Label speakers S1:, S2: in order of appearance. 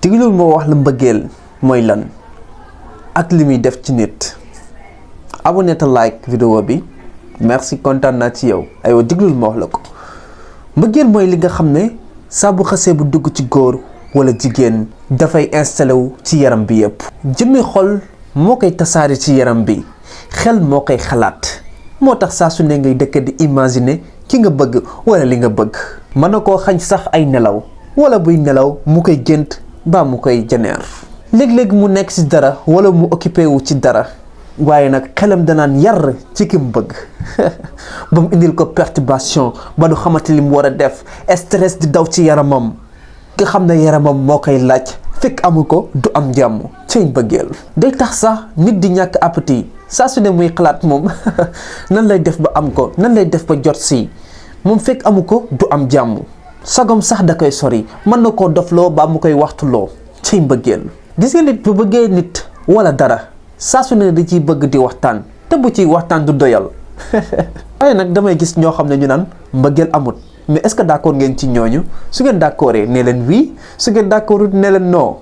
S1: diglul moo wax la mbëggeel mooy lan ak li muy def ci nit. abonné te like vidéo bi merci kontaan naa ci yow aywa diglul ma wax la ko. mbëggeel mooy li nga xam ne saa bu xasee bu dugg ci góor wala jigéen dafay installé wu ci yaram bi yépp. jëmmi xol moo koy tasaare ci yaram bi, xel moo koy xalaat, moo tax saa su ne ngay dëkk di imaginer ki nga bëgg wala li nga bëgg. mën na koo xañ sax ay nelaw wala buy nelaw mu koy gént ba mu koy janeer. léeg-léeg mu nekk ci dara wala mu occupé wu ci dara waaye nag xelam danaan yar ci ki mu bëgg ba mu indil ko perturbation ba du xamante li mu war a def, stress di daw ci yaramam nga xam ne yaramam moo koy laaj fekk amu ko du am jàmm. cay mbëggeel day tax sax nit di ñàkk appétit saa su ne muy xalaat moom nan lay def ba am ko, nan lay def ba jot si moom fekk amu ko du am jàmm. sagom sax da koy sori, mën na koo dofloo ba mu koy waxtuloo. cay mbëggeel gis nga nit bu bëggee nit wala dara saa su ne da ciy bëgg di waxtaan te bu ciy waxtaan du doyal. waaye nag damay gis ñoo xam ne ñu naan mbëggeel amut, mais est-ce que d'accord ngeen ci ñooñu? su ngeen d'accordee ne leen oui, su ngeen d'accordut ne leen non.